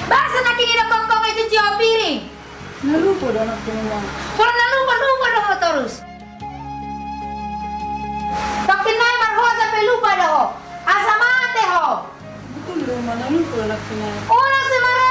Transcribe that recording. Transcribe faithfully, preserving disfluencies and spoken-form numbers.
Boasa nangkin i dohonon ho nunga cuci ho piring? Na lupa do, nangkin i. Pola na lupa, lupa do ho torus. Nangkin i marhosa pe lupa do ho. Asa mate ho. Betul do, na lupa do, nangkin i. Ora se mar-